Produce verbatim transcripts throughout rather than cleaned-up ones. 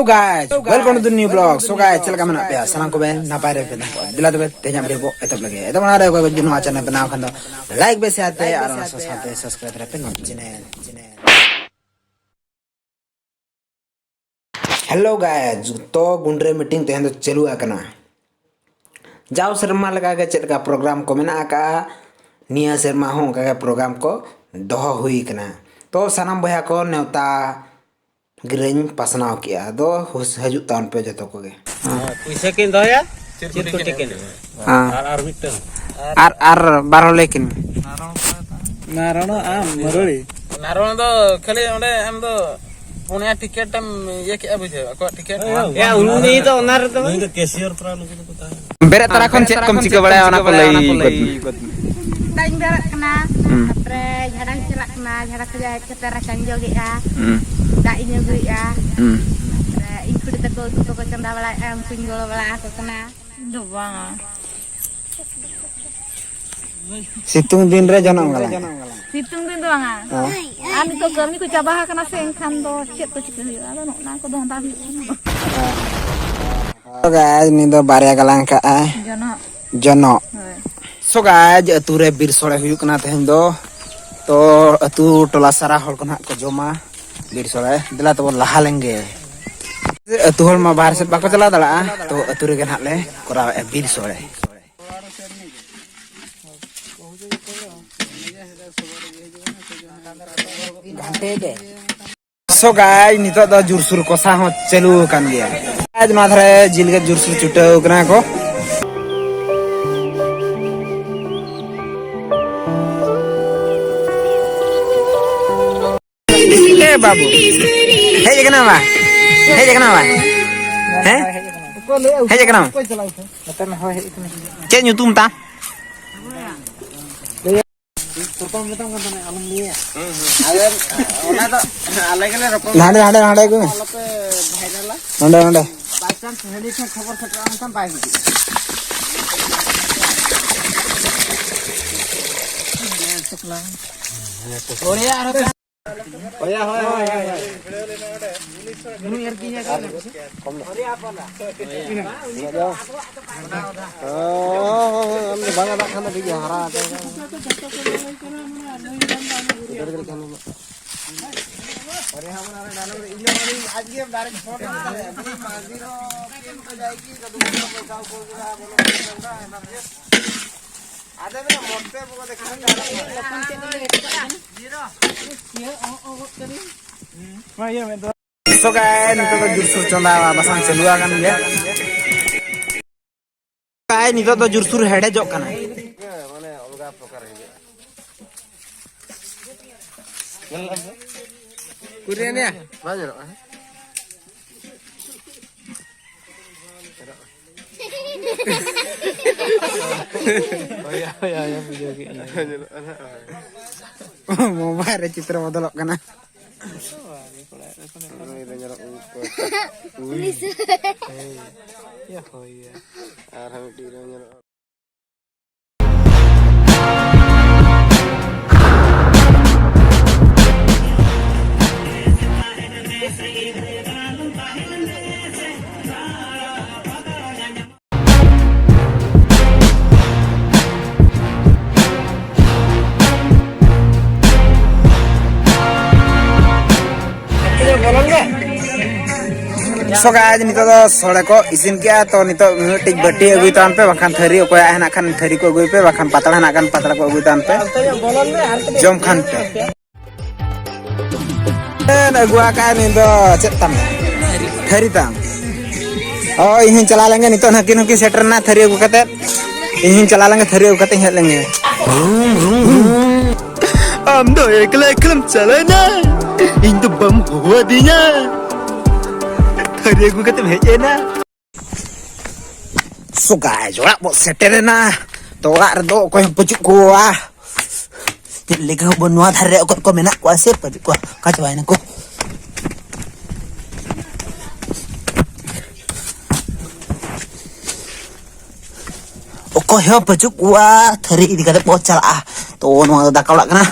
So guys, welcome to the new vlog. So guys, ᱪᱮᱫ ᱞᱮᱠᱟ ᱢᱮᱱᱟᱜ ᱯᱮᱭᱟ? ᱥᱟᱱᱟᱢ ᱠᱚᱵᱮ ᱱᱟᱯᱟᱭ ᱨᱮ ᱯᱮ ᱛᱟᱦᱮᱸ ᱠᱚᱜᱼᱟ᱾ ᱫᱮᱞᱟ ᱛᱚᱵᱮ ᱛᱮᱦᱮᱧᱟᱜ video ᱵᱚ ᱮᱛᱚᱦᱚᱵ ᱞᱮᱜᱮ᱾ ᱮᱛᱚᱦᱚᱵ ᱢᱟᱲᱟᱝ ᱨᱮ ᱚᱠᱚᱭ ᱠᱚ ᱡᱩᱫᱤ ᱱᱚᱣᱟ channel ᱵᱮᱱᱟᱣ ᱠᱷᱟᱱ ᱫᱚ like ᱵᱮ, share ᱛᱮ ᱟᱨ ᱚᱱᱟ ᱥᱟᱶ ᱥᱟᱶᱛᱮ subscribe ᱨᱮ ᱯᱮ ᱱᱚᱣᱟ channel᱾ Hello guys, ᱛᱚ ᱜᱩᱱᱰᱨᱟᱹ meeting ᱛᱮᱦᱮᱧ ᱫᱚ ᱪᱟᱹᱞᱩ ᱟᱠᱟᱱᱟ᱾ ᱡᱟᱣ ᱥᱮᱨᱢᱟ ᱞᱮᱠᱟᱜᱮ ᱪᱮᱫ ᱞᱮᱠᱟ program ᱠᱚ ᱢᱮᱱᱟᱜ ᱟᱠᱟᱫᱼᱟ, ᱱᱤᱭᱟᱹ ᱥᱮᱨᱢᱟ ᱦᱚᱸ ᱚᱱᱠᱟᱜᱮ program ᱠᱚ ᱫᱚᱦᱚ ᱦᱩᱭ ᱠᱟᱱᱟ᱾ ᱛᱚ ᱥᱟᱱᱟᱢ ᱵᱚᱭᱦᱟ ᱠᱚ ᱱᱮᱣᱛᱟ ᱜᱤᱨᱟᱹᱧ ᱯᱟᱥᱱᱟᱣ ᱠᱮᱜᱼᱟ᱾ ᱟᱫᱚ ᱦᱩᱥ-, ᱦᱤᱡᱩᱜ ᱛᱟᱵᱚᱱ ᱯᱮ ᱡᱚᱛᱚ ᱠᱚᱜᱮ᱾ ᱯᱩᱭᱥᱟᱹ ᱠᱤᱱ ᱫᱚᱦᱚᱭᱟ, ᱪᱤᱨᱠᱩᱴᱤ ᱠᱤᱱ ᱮᱢᱟ᱾ ᱦᱮᱸ᱾ ᱟᱨ, ᱟᱨ ᱢᱤᱫᱴᱟᱝ᱾ ᱟᱨ, ᱟᱨ ᱵᱟᱨ ᱦᱚᱲ ᱞᱟᱹᱭ ᱠᱤᱱ᱾ ᱱᱟᱨᱚᱬ ᱟᱢ ᱢᱟᱹᱨᱟᱹᱲᱤ᱾ ᱱᱟᱨᱚᱬ ᱫᱚ ᱠᱷᱟᱹᱞᱤ ᱚᱸᱰᱮ ᱟᱢ ᱫᱚ ᱯᱩᱱᱭᱟ ᱴᱤᱠᱤᱴ ᱮᱢ ᱤᱭᱟᱹ ᱠᱮᱜᱼᱟ, ᱵᱩᱡᱷᱟᱹᱣ? ᱟᱠᱚᱣᱟᱜ ᱴᱤᱠᱤᱴ᱾ ᱮ, ᱩᱱᱤ ᱫᱚ ᱚᱱᱟ ᱨᱮᱫᱚ ᱩᱱᱤ ᱫᱚ cashier ᱯᱟᱨᱟ ᱱᱩᱠᱩ ᱫᱚᱠᱚ ᱛᱟᱦᱮᱸ᱾ ᱵᱮᱨᱮᱫ ᱛᱚᱨᱟ ᱠᱷᱚᱱ ᱪᱮᱫ ᱠᱚᱢ ᱪᱤᱠᱟᱹ ᱵᱟᱲᱟᱭᱟ, ᱚᱱᱟ ᱠᱚ ᱞᱟᱹᱭ ᱜᱚᱫ ᱢᱮ᱾ ᱥᱮᱛᱟᱜ ᱤᱧ ᱵᱮᱨᱮᱫ ᱠᱟᱱᱟ, ᱦᱩᱸ᱾ ᱛᱟᱨᱯᱚᱨᱮ ᱡᱷᱟᱲᱟᱧ ᱪᱟᱞᱟᱜ ᱠᱟᱱᱟ, ᱡᱷᱟᱲᱟ ᱠᱷᱚᱱᱟᱜ ᱦᱮᱡ ᱠᱟᱛᱮ ᱨᱟᱪᱟᱧ ᱡᱚᱜᱮᱜᱼᱟ, ᱦᱩᱸ᱾ ᱫᱟᱜ ᱤᱧ ᱟᱹᱜᱩᱭᱮᱜᱼᱟ, ᱦᱩᱸ᱾ ᱛᱟᱨᱯᱚᱨᱮ ᱤᱧ ᱠᱩᱲᱤ ᱛᱟᱠᱚ ᱩᱛᱩ ᱠᱚᱠᱚ ᱪᱚᱸᱫᱟ ᱵᱟᱲᱟᱭᱮᱜᱼᱟ, ᱩᱱᱠᱩᱧ ᱜᱚᱲᱚ ᱵᱟᱲᱟ ᱟᱠᱚ ᱠᱟᱱᱟ᱾ ᱤᱧ ᱫᱚ ᱵᱟᱝᱟ᱾ ᱥᱤᱛᱩᱝ ᱫᱤᱱ ᱨᱮ ᱡᱚᱱᱚᱜ ᱜᱟᱞᱟᱝ᱾ ᱥᱤᱛᱩᱝ ᱫᱤᱱ ᱫᱚ ᱵᱟᱝᱟ᱾ ᱦᱮᱸ᱾ ᱟᱨ ᱱᱤᱛᱚᱜ ᱠᱟᱹᱢᱤ ᱠᱚ ᱪᱟᱵᱟ ᱟᱠᱟᱱᱟ ᱥᱮ, ᱮᱱᱠᱷᱟᱱ ᱫᱚ ᱪᱮᱫ ᱠᱚ ᱪᱤᱠᱟᱹ ᱦᱩᱭᱩᱜᱼᱟ? ᱟᱫᱚ ᱱᱚᱜᱼᱚ ᱱᱟ ᱠᱚ ᱫᱷᱟᱸᱫᱟ ᱦᱩᱭᱩᱜ ᱠᱟᱱᱟ᱾ ᱛᱚ guys, ᱱᱩᱭ ᱫᱚ ᱵᱟᱨᱭᱟ ᱜᱟᱞᱟᱝ ᱠᱟᱜᱼᱟᱭ᱾ ᱡᱚᱱᱚᱜ᱾ ᱡᱚᱱᱚᱜ᱾ ᱦᱳᱭ᱾ So guys, ᱟᱹᱛᱩ ᱨᱮ ᱵᱤᱨ ᱥᱳᱲᱮ ᱦᱩᱭᱩᱜ ᱠᱟᱱᱟ ᱛᱮᱦᱮᱧ ᱫᱚ᱾ ᱛᱚ ᱟᱹᱛᱩ ᱴᱚᱞᱟ ᱥᱟᱨᱟ ᱦᱚᱲ ᱠᱚ ᱱᱟᱦᱟᱜ ᱠᱚ ᱡᱚᱢᱟ ᱵᱤᱨ ᱥᱳᱲᱮ᱾ ᱫᱮᱞᱟ ᱛᱚᱵᱚ ᱞᱟᱦᱟ ᱞᱮᱱᱜᱮ᱾ ᱟᱹᱛᱩ ᱦᱚᱲ ᱢᱟ ᱵᱟᱦᱨᱮ ᱥᱮᱫ ᱵᱟᱠᱚ ᱪᱟᱞᱟᱣ ᱫᱟᱲᱮᱭᱟᱜᱼᱟ, ᱛᱚ ᱟᱹᱛᱩ ᱨᱮᱜᱮ ᱱᱟᱦᱟᱜ ᱞᱮ ᱠᱚᱨᱟᱣᱮᱫᱼᱟ ᱵᱤᱨ ᱥᱳᱲᱮ᱾ ᱜᱷᱟᱱᱴᱮ ᱜᱮ᱾ So guys, ᱱᱤᱛᱚᱜ ᱫᱚ ᱡᱳᱨᱥᱳᱨ ᱠᱚᱥᱟ ᱦᱚᱸ ᱪᱟᱹᱞᱩ ᱟᱠᱟᱱ ᱜᱮᱭᱟ᱾ Guys, ᱱᱚᱣᱟ ᱫᱷᱟᱨᱮ ᱡᱤᱞ ᱜᱮ ᱡᱳᱨᱥᱳᱨ ᱪᱷᱩᱴᱟᱹᱣ ᱠᱟᱱᱟ ᱠᱚ᱾ ᱮ ᱵᱟᱹᱵᱩ, ᱦᱮᱡ ᱟᱠᱟᱱᱟ ᱵᱟ? ᱦᱮᱡ ᱟᱠᱟᱱᱟ ᱵᱟ? ᱦᱮᱸ? ᱦᱮᱡ ᱟᱠᱟᱱᱟᱢ? ᱪᱮᱫ ᱧᱩᱛᱩᱢ ᱛᱟᱢ? ᱟᱞᱮ, ᱚᱱᱟ ᱫᱚ ᱟᱞᱮ ᱜᱮᱞᱮ ᱨᱚᱯᱚᱲ ᱱᱟᱰᱮ, ᱱᱟᱰᱮ, ᱱᱟᱰᱮ ᱟᱹᱜᱩ ᱢᱮ᱾ ᱟᱞᱚᱯᱮ viral-ᱟ᱾ ᱱᱚᱰᱮ, ᱱᱚᱰᱮ᱾ By chance ᱦᱟᱹᱱᱤ ᱴᱷᱮᱱ ᱠᱷᱚᱵᱚᱨ ᱥᱮᱴᱮᱨᱚᱜᱼᱟ, ᱢᱮᱱᱠᱷᱟᱱ ᱵᱟᱭ ᱦᱤᱡᱩᱜᱼᱟ᱾ ᱦᱳᱭ, ᱦᱳᱭ, ᱦᱳᱭ, ᱦᱳᱭ᱾ ᱠᱚᱢ ᱧᱚᱜ᱾ ᱦᱳᱭ, ᱦᱳᱭ, ᱦᱳᱭ, ᱟᱢ ᱫᱚ ᱵᱟᱝ ᱟᱫᱟᱜ ᱠᱷᱟᱱ ᱫᱚ ᱴᱷᱤᱠ ᱜᱮᱭᱟ, ᱦᱟᱨᱟ ᱟᱠᱟᱱᱟ᱾ ᱜᱤᱫᱟᱹᱨ ᱜᱤᱫᱟᱹᱨ ᱠᱷᱟᱱ ᱫᱚ᱾ ᱥᱚ ᱜᱟᱭ, ᱱᱤᱛᱚᱜ ᱫᱚ ᱡᱳᱨᱥᱳᱨ ᱪᱚᱸᱫᱟ ᱵᱟᱥᱟᱝ ᱪᱟᱹᱞᱩ ᱟᱠᱟᱱ ᱜᱮᱭᱟ᱾ ᱜᱟᱭ, ᱱᱤᱛᱚᱜ ᱫᱚ ᱡᱳᱨᱥᱳᱨ ᱦᱮᱰᱮᱡᱚᱜ ᱠᱟᱱᱟ᱾ ᱢᱟᱱᱮ ᱚᱞᱜᱟ ᱯᱨᱚᱠᱟᱨ ᱦᱤᱡᱩᱜᱼᱟ᱾ ᱧᱮᱞ ᱧᱟᱢ ᱯᱮ᱾ ᱠᱩᱨᱤᱭᱟᱱᱤᱭᱟ᱾ ᱵᱟᱝ ᱧᱮᱞᱚᱜᱼᱟ, ᱦᱮᱸ? ᱦᱳᱭ, ᱦᱳᱭ, ᱦᱳᱭ, ᱵᱩᱡᱷᱟᱹᱣ ᱠᱮᱫ ᱟᱹᱧ᱾ ᱵᱟᱝ ᱧᱮᱞᱚᱜᱼᱟ, ᱦᱮᱸ? ᱢᱳᱵᱟᱭᱤᱞ ᱨᱮ ᱪᱤᱛᱨᱚ ᱵᱚᱫᱚᱞᱚᱜ ᱠᱟᱱᱟ᱾ ᱱᱩᱭ ᱫᱚ ᱧᱮᱞᱚᱜ ᱩᱱᱠᱩ᱾ ᱩᱱᱤ ᱥᱮ᱾ ᱦᱳᱭ᱾ ᱭᱟ, ᱦᱳᱭ, ᱭᱟ᱾ ᱟᱨᱦᱚᱸ ᱢᱤᱫᱴᱤᱡ ᱨᱮ ᱧᱮᱞᱚᱜᱼᱟ᱾ So guys, ᱱᱤᱛᱚᱜ ᱫᱚ ᱥᱚᱲᱮ ᱠᱚ ᱤᱥᱤᱱ ᱠᱮᱜᱼᱟ, ᱛᱚ ᱱᱤᱛᱚᱜ ᱢᱤᱫᱴᱤᱡ ᱵᱟᱹᱴᱤ ᱟᱹᱜᱩᱭ ᱛᱟᱵᱚᱱ ᱯᱮ, ᱵᱟᱝᱠᱷᱟᱱ ᱛᱷᱟᱹᱨᱤ ᱚᱠᱚᱭᱟᱜ ᱦᱮᱱᱟᱜ ᱠᱷᱟᱱ ᱛᱷᱟᱹᱨᱤ ᱠᱚ ᱟᱹᱜᱩᱭ ᱯᱮ, ᱵᱟᱝᱠᱷᱟᱱ ᱯᱟᱛᱲᱟ ᱦᱮᱱᱟᱜ ᱠᱷᱟᱱ ᱯᱟᱛᱲᱟ ᱠᱚ ᱟᱹᱜᱩᱭ ᱛᱟᱵᱚᱱ ᱯᱮ, ᱡᱚᱢ ᱠᱷᱟᱱ ᱯᱮ᱾ ᱮᱱ ᱟᱹᱜᱩ ᱟᱠᱟᱫ ᱱᱤᱭᱟᱹ ᱫᱚ ᱪᱮᱫ ᱛᱟᱢ? ᱛᱷᱟᱹᱨᱤ ᱛᱟᱢ᱾ ᱚ, ᱤᱧ ᱦᱚᱸᱧ ᱪᱟᱞᱟᱣ ᱞᱮᱱ ᱜᱮ, ᱱᱤᱛᱚᱜ ᱱᱟᱹᱠᱤᱱ ᱦᱚᱸᱠᱤᱱ ᱥᱮᱴᱮᱨ ᱮᱱᱟ ᱛᱷᱟᱹᱨᱤ ᱟᱹᱜᱩ ᱠᱟᱛᱮᱫ᱾ ᱤᱧ ᱦᱚᱸᱧ ᱪᱟᱞᱟᱣ ᱞᱮᱱ ᱜᱮ, ᱛᱷᱟᱹᱨᱤ ᱟᱹᱜᱩ ᱠᱟᱛᱮᱫ ᱤᱧ ᱦᱮᱡ ᱞᱮᱱ ᱜᱮ᱾ ᱟᱢ ᱫᱚ ᱮᱠᱞᱟ ᱮᱠᱞᱟᱢ ᱪᱟᱞᱟᱣ ᱮᱱᱟ, ᱤᱧ ᱫᱚ ᱵᱟᱢ ᱦᱚᱦᱚ ᱟᱹᱫᱤᱧᱟ, ᱛᱷᱟᱹᱨᱤ ᱟᱹᱜᱩ ᱠᱟᱛᱮᱢ ᱦᱮᱡ ᱮᱱᱟ᱾ So guys, ᱚᱲᱟᱜ ᱵᱚ ᱥᱮᱴᱮᱨ ᱮᱱᱟ᱾ ᱛᱚ ᱚᱲᱟᱜ ᱨᱮᱫᱚ ᱚᱠᱚᱭ ᱦᱚᱸ ᱵᱟᱹᱪᱩᱜ ᱠᱚᱣᱟ᱾ ᱪᱮᱫ ᱞᱮᱠᱟ ᱦᱚᱸ ᱵᱟᱹᱱᱩᱜᱼᱟ, ᱫᱷᱟᱨᱮ ᱨᱮ ᱚᱠᱚᱭ ᱠᱚ ᱢᱮᱱᱟᱜ ᱠᱚᱣᱟ ᱥᱮ ᱵᱟᱹᱪᱩᱜ ᱠᱚᱣᱟ, ᱚᱠᱟ ᱪᱟᱵᱟᱭᱮᱱᱟ ᱠᱚ᱾ ᱚᱠᱚᱭ ᱦᱚᱸ ᱵᱟᱹᱪᱩᱜ ᱠᱚᱣᱟ, ᱛᱷᱟᱹᱨᱤ ᱤᱫᱤ ᱠᱟᱛᱮ ᱵᱚ ᱪᱟᱞᱟᱜᱼᱟ᱾ ᱛᱚ ᱱᱚᱣᱟ ᱫᱚ ᱫᱟᱠᱟ ᱚᱲᱟᱜ ᱠᱟᱱᱟ᱾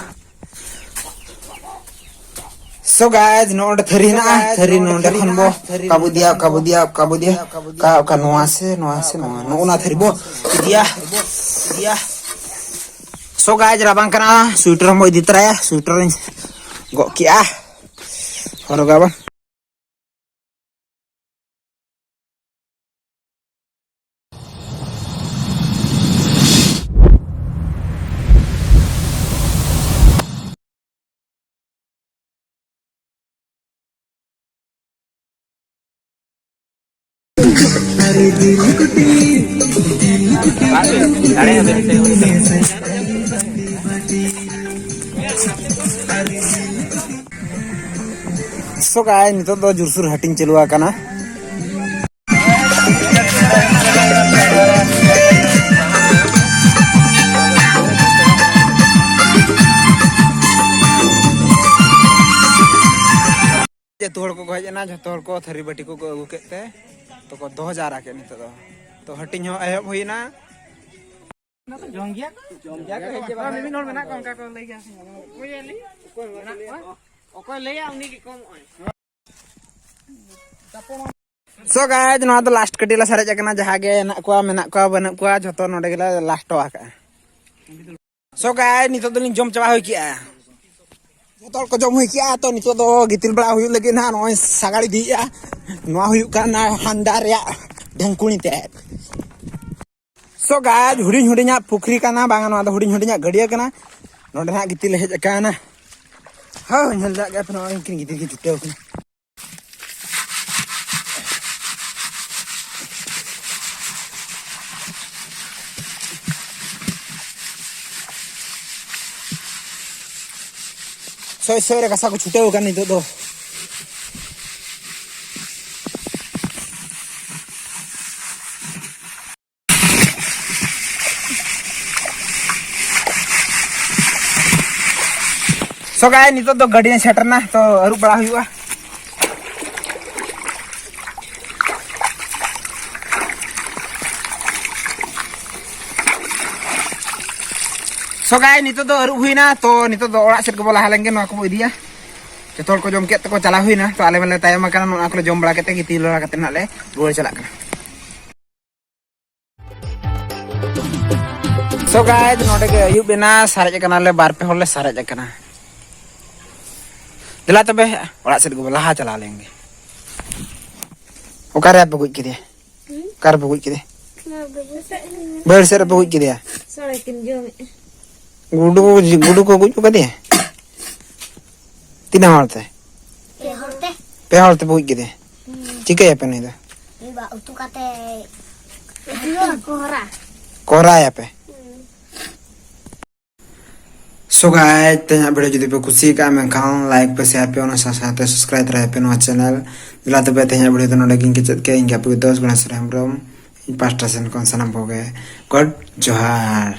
So guys, ᱱᱚᱰᱮ ᱛᱷᱟᱹᱨᱤ ᱦᱮᱱᱟᱜᱼᱟ, ᱛᱷᱟᱹᱨᱤ ᱱᱚᱰᱮ ᱠᱷᱚᱱ ᱵᱚ ᱠᱟᱵᱩᱫᱤᱭᱟ, ᱠᱟᱵᱩᱫᱤᱭᱟ, ᱠᱟᱵᱩᱫᱤᱭᱟ, ᱚᱠᱟ, ᱚᱠᱟ ᱱᱚᱣᱟ ᱥᱮ, ᱱᱚᱣᱟ ᱥᱮ, ᱱᱚᱣᱟ, ᱱᱚᱜᱼᱚ ᱱᱟ ᱛᱷᱟᱹᱨᱤ ᱵᱚ ᱤᱫᱤᱭᱟ, ᱤᱫᱤᱭᱟ᱾ So guys, ᱨᱟᱵᱟᱝ ᱠᱟᱱᱟ, sweater ᱦᱚᱸ ᱵᱚ ᱤᱫᱤ ᱛᱚᱨᱟᱭᱟ, sweater ᱤᱧ ᱜᱚᱜ ᱠᱮᱜᱼᱟ, ᱦᱚᱨᱚᱜᱟ ᱵᱚᱱ᱾ So guys, ᱱᱤᱛᱚᱜ ᱫᱚ ᱡᱳᱨᱥᱳᱨ ᱦᱟᱹᱴᱤᱧ ᱪᱟᱹᱞᱩ ᱟᱠᱟᱱᱟ᱾ ᱡᱚᱛᱚ ᱦᱚᱲ ᱠᱚ ᱦᱮᱡ ᱮᱱᱟ, ᱡᱚᱛᱚ ᱦᱚᱲ ᱠᱚ ᱛᱷᱟᱹᱨᱤ ᱵᱟᱹᱴᱤ ᱠᱚᱠᱚ ᱟᱹᱜᱩ ᱠᱮᱫ ᱛᱮ, ᱛᱚ ᱠᱚ ᱫᱚᱦᱚ ᱡᱟᱣᱨᱟ ᱠᱮᱫ᱾ ᱱᱤᱛᱚᱜ ᱫᱚ ᱛᱚ ᱦᱟᱹᱴᱤᱧ ᱦᱚᱸ ᱮᱦᱚᱵ ᱦᱩᱭᱱᱟ᱾ ᱡᱚᱢ ᱜᱮᱭᱟ ᱠᱚ? ᱡᱚᱢ ᱜᱮᱭᱟ ᱠᱚ, ᱦᱮᱡ ᱪᱟᱵᱟ ᱟᱠᱟᱱᱟ᱾ ᱢᱤᱢᱤᱫ ᱦᱚᱲ ᱢᱮᱱᱟᱜ ᱠᱚᱣᱟ, ᱚᱱᱠᱟ ᱠᱚ ᱞᱟᱹᱭ ᱜᱮᱭᱟ ᱥᱮ᱾ ᱚᱠᱚᱭ ᱞᱟᱹᱭᱟ? ᱚᱠᱚᱭ ᱞᱟᱹᱭᱟ, ᱩᱱᱤ ᱜᱮ ᱠᱚ ᱮᱢᱚᱜᱼᱟᱭ᱾ So guys, ᱱᱚᱣᱟ ᱫᱚ last ᱠᱟᱹᱴᱤᱡ ᱞᱮ ᱥᱟᱨᱮᱡ ᱟᱠᱟᱱᱟ, ᱡᱟᱦᱟᱸ ᱜᱮ ᱦᱮᱱᱟᱜ ᱠᱚᱣᱟ, ᱢᱮᱱᱟᱜ ᱠᱚᱣᱟ, ᱵᱟᱹᱱᱩᱜ ᱠᱚᱣᱟ, ᱡᱷᱚᱛᱚ ᱱᱚᱰᱮ ᱜᱮᱞᱮ last ᱦᱚᱴᱚ ᱠᱟᱜᱼᱟ᱾ So guys, ᱱᱤᱛᱚᱜ ᱫᱚᱞᱤᱧ ᱡᱚᱢ ᱪᱟᱵᱟ ᱦᱩᱭ ᱠᱮᱜᱼᱟ᱾ ᱡᱚᱛᱚ ᱦᱚᱲ ᱠᱚ ᱡᱚᱢ ᱦᱩᱭ ᱠᱮᱜᱼᱟ, ᱛᱚ ᱱᱤᱛᱚᱜ ᱫᱚ ᱜᱤᱛᱤᱞ ᱵᱟᱲᱟ ᱦᱩᱭᱩᱜ ᱞᱟᱹᱜᱤᱫ ᱱᱟᱦᱟᱜ ᱱᱚᱜᱼᱚᱭ ᱥᱟᱜᱟᱲ ᱤᱫᱤᱭᱮᱜᱼᱟ᱾ ᱱᱚᱣᱟ ᱦᱩᱭᱩᱜ ᱠᱟᱱᱟ ᱦᱟᱱᱰᱟ ᱨᱮᱭᱟᱜ ᱰᱷᱮᱝᱠᱩᱲᱤ ᱛᱮ᱾ So guys, ᱦᱩᱰᱤᱧ ᱦᱩᱰᱤᱧᱟᱜ ᱯᱩᱠᱷᱨᱤ ᱠᱟᱱᱟ, ᱵᱟᱝᱟ ᱱᱚᱣᱟ ᱫᱚ ᱦᱩᱰᱤᱧ ᱦᱩᱰᱤᱧᱟᱜ ᱜᱟᱹᱰᱭᱟᱹ ᱠᱟᱱᱟ᱾ ᱱᱚᱸᱰᱮ ᱱᱟᱦᱟᱜ ᱜᱤᱛᱤᱞ ᱞᱮ ᱦᱮᱡ ᱟᱠᱟᱱᱟ᱾ ᱦᱳᱭ, ᱧᱮᱞ ᱫᱟᱲᱮᱭᱟᱜ ᱜᱮᱭᱟ ᱯᱮ, ᱱᱚᱜᱼᱚᱭ ᱩᱱᱠᱤᱱ ᱜᱤᱛᱤᱞ ᱠᱤᱱ ᱪᱷᱩᱴᱟᱹᱣ ᱠᱟᱱᱟ᱾ ᱥᱚᱭ ᱥᱚᱭ ᱨᱮ ᱜᱷᱟᱥᱟ ᱠᱚ ᱪᱷᱩᱴᱟᱹᱣ ᱟᱠᱟᱱ ᱱᱤᱛᱚᱜ ᱫᱚ᱾ So guys, ᱱᱤᱛᱚᱜ ᱫᱚ ᱜᱟᱹᱰᱤ ᱥᱮᱴᱮᱨ ᱮᱱᱟ, ᱛᱚ ᱟᱹᱨᱩᱵ ᱵᱟᱲᱟ ᱦᱩᱭᱩᱜᱼᱟ᱾ So guys, ᱱᱤᱛᱚᱜ ᱫᱚ ᱟᱹᱨᱩᱵ ᱦᱩᱭᱱᱟ, ᱛᱚ ᱱᱤᱛᱚᱜ ᱫᱚ ᱚᱲᱟᱜ ᱥᱮᱫ ᱜᱮᱵᱚ ᱞᱟᱦᱟ ᱞᱮᱱᱜᱮ, ᱱᱚᱣᱟ ᱠᱚᱵᱚ ᱤᱫᱤᱭᱟ᱾ ᱡᱚᱛᱚ ᱦᱚᱲ ᱠᱚ ᱡᱚᱢ ᱠᱮᱫ ᱛᱮᱠᱚ ᱪᱟᱞᱟᱣ ᱦᱩᱭᱱᱟ, ᱛᱚ ᱟᱞᱮ ᱢᱟᱞᱮ ᱛᱟᱭᱚᱢ ᱟᱠᱟᱱᱟ᱾ ᱱᱚᱣᱟ ᱠᱚᱞᱮ ᱡᱚᱢ ᱵᱟᱲᱟ ᱠᱟᱛᱮ, ᱜᱤᱛᱤᱞ ᱵᱟᱲᱟ ᱠᱟᱛᱮ ᱱᱟᱜ ᱞᱮ ᱨᱩᱣᱟᱹᱲ ᱪᱟᱞᱟᱜ ᱠᱟᱱᱟ᱾ So guys, ᱱᱚᱰᱮ ᱜᱮ ᱟᱹᱭᱩᱵ ᱮᱱᱟ, ᱥᱟᱨᱮᱡ ᱟᱠᱟᱱᱟᱞᱮ, ᱵᱟᱨ ᱯᱮ ᱦᱚᱲ ᱞᱮ ᱥᱟᱨᱮᱡ ᱟᱠᱟᱱᱟ᱾ ᱫᱮᱞᱟ ᱛᱚᱵᱮ ᱚᱲᱟᱜ ᱥᱮᱫ ᱜᱮᱵᱚ ᱞᱟᱦᱟ ᱪᱟᱞᱟᱣ ᱞᱮᱱ ᱜᱮ᱾ ᱚᱠᱟᱨᱮ ᱟᱯᱮ ᱜᱚᱡ ᱠᱮᱫᱮᱭᱟ? ᱚᱠᱟᱨᱮ ᱯᱮ ᱜᱚᱡ ᱠᱮᱫᱮᱭᱟ? ᱵᱟᱹᱭᱦᱟᱹᱲ ᱥᱮᱫ ᱨᱮᱯᱮ ᱜᱚᱡ ᱠᱮᱫᱮᱭᱟ? ᱥᱚᱲᱮ ᱠᱤᱱ ᱡᱚᱢᱮᱫᱼᱟ᱾ ᱜᱩᱰᱩ, ᱜᱩᱰᱩ ᱠᱚ ᱜᱚᱡ ᱠᱟᱫᱮᱭᱟ? ᱛᱤᱱᱟᱹᱜ ᱦᱚᱲ ᱛᱮ? ᱯᱮ ᱦᱚᱲ ᱛᱮ᱾ ᱯᱮ ᱦᱚᱲ ᱛᱮᱯᱮ ᱜᱚᱡ ᱠᱮᱫᱮᱭᱟ? ᱦᱩᱸ᱾ ᱪᱤᱠᱟᱹᱭᱟᱯᱮ ᱱᱩᱭ ᱫᱚ? ᱩᱛᱩ ᱠᱟᱛᱮ ᱠᱚᱦᱨᱟ᱾ ᱠᱚᱦᱨᱟᱭᱟᱯᱮ? ᱦᱩᱸ᱾ So guys, ᱛᱮᱦᱮᱧᱟᱜ video ᱡᱩᱫᱤ ᱯᱮ ᱠᱩᱥᱤ ᱟᱠᱟᱫᱼᱟ, ᱢᱮᱱᱠᱷᱟᱱ like ᱯᱮ, share ᱯᱮ, ᱚᱱᱟ ᱥᱟᱶ ᱥᱟᱶᱛᱮ subscribe ᱛᱚᱨᱟᱭ ᱯᱮ ᱱᱚᱣᱟ channel᱾ ᱫᱮᱞᱟ ᱛᱚᱵᱮ ᱛᱮᱦᱮᱧᱟᱜ video ᱫᱚ ᱱᱚᱰᱮ ᱜᱤᱧ ᱠᱮᱪᱮᱫ ᱠᱮᱫ᱾ ᱤᱧ ᱜᱮ ᱟᱯᱮ ᱫᱚᱥ ᱜᱚᱱᱮᱥ ᱦᱮᱢᱵᱨᱚᱢ, ᱤᱧ ᱯᱟᱦᱴᱟ ᱥᱮᱱ ᱠᱷᱚᱱ ᱥᱟᱱᱟᱢ ᱠᱚᱜᱮ God ᱡᱚᱦᱟᱨ᱾